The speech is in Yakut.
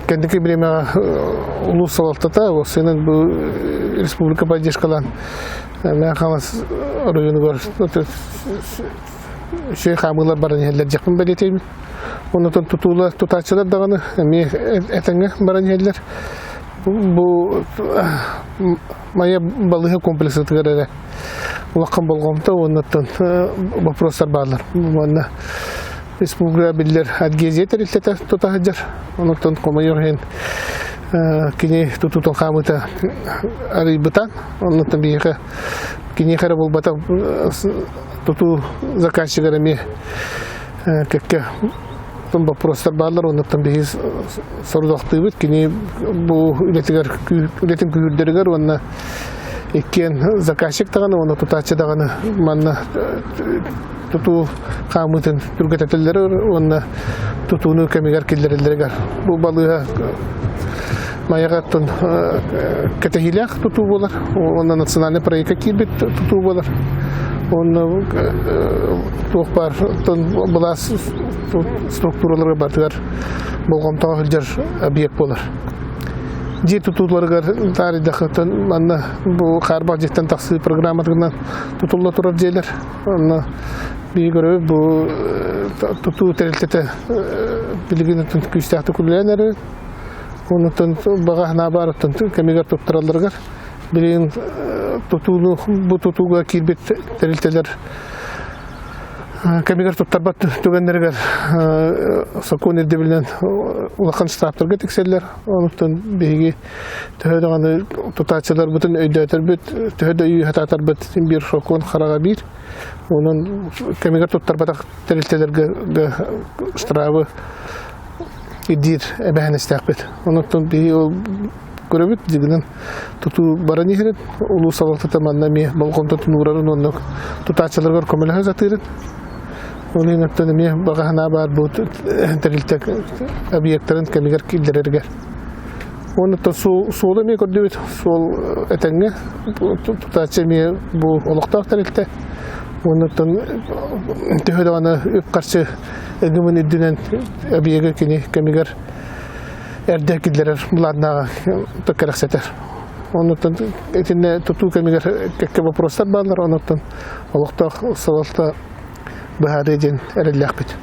Кэнники бириэмэҕэ улуус салалтата уопсайынан бу республика поддержкалаан Мэҥэ Хаҥалас оройуонугар үчүгэй хаамыылар баран иһэллэр диэхпин бэлиэтиибин. Оннотон тутуулар тутааччылар даҕаны эмиэ этэҥҥэ баран иһэллэр. Бу Майа балыыһа комплексытыгар эрэ улахан болҕомто уоннаттан вопростар бааллар. Манна республика биллэр адгезия тэрилтэтэ тута сылдьар. Онтон хомойуох иһин кини тутуутун хаамыыта арыйбыта. Оннуттан биһиэхэ киниэхэ эрэ буолбатах тутуу заказчигар эмиэ кэккэ боппуруостар бааллар. Оннуттан биһи сорудахтыыбыт. Кини бу үлэтигэр үлэтин күүһүрдэригэр уонна иккиэн заказчик даҕаны уонна тутааччы даҕаны манна тутуу хаамыытын түргэтэтэллэр уонна тутууну кэмигэр киллэрэллэригэр бу балыыһа Майаҕаттан кэтэһиилээх тутуу буолар уонна национальный проекка киирбит тутуу буолар. Уонна туох баар былаас структураларыгар барытыгар болҕомтоҕо сылдьар объект буолар. Дьиэ тутууларыгар таарыйдаххытын манна бу хаарбах дьиэттэн тахсыы программатынан тутулла турар дьиэлэр. Онно биһиги көрөбүт бу тутуу тэрилтэтэ билигин күүстээхтик үлэлээн эрэр. Онуттан баҕа санаа баарыттан кэмигэр туттаралларыгар билигин тутууну бу тутууга киирбит тэрилтэлэр кэмигэр туттарбат түгэннэригэр сокуон ирдэбилинэн улахан штрафтарга тиксэллэр. Онуттан биһиги төһө даҕаны тутааччыларбытын өйдөөтөрбүт, төһө да өйүү сатаатарбыт биир сокуон хараҕа биир. Онон кэмигэр туттарбатах тэрилтэлэргэ штрафы ирдиир эбээһинэстээхпит. Онуттан биһиги ол көрөбүт, дьигинэн тутуу баран иһэрин, улуус салалтата манна эмиэ болҕомтотун уурарын уонна тутааччыларыгар көмөлөһө сатыырын. Ол иһин оттон эмиэ баҕа санаа баар бу тэрилтэ объектарын кэмигэр киллэрэригэр. Уонна суолу эмиэ көрдүбүт. Суол этэҥҥэ тутааччы эмиэ бу олохтоох тэрилтэ. Уонна төһө даҕаны үп-харчы ыгымын үрдүнэн объегы кини кэмигэр эрдэ киллэрэр былааннааҕа кэрэхсэтэр. Оннуттан итиннэ тутуу кэмигэр кэккэ вопростар бааллар, оннуттан олохтоох салалта быһаарыы диэн эрэллээхпит.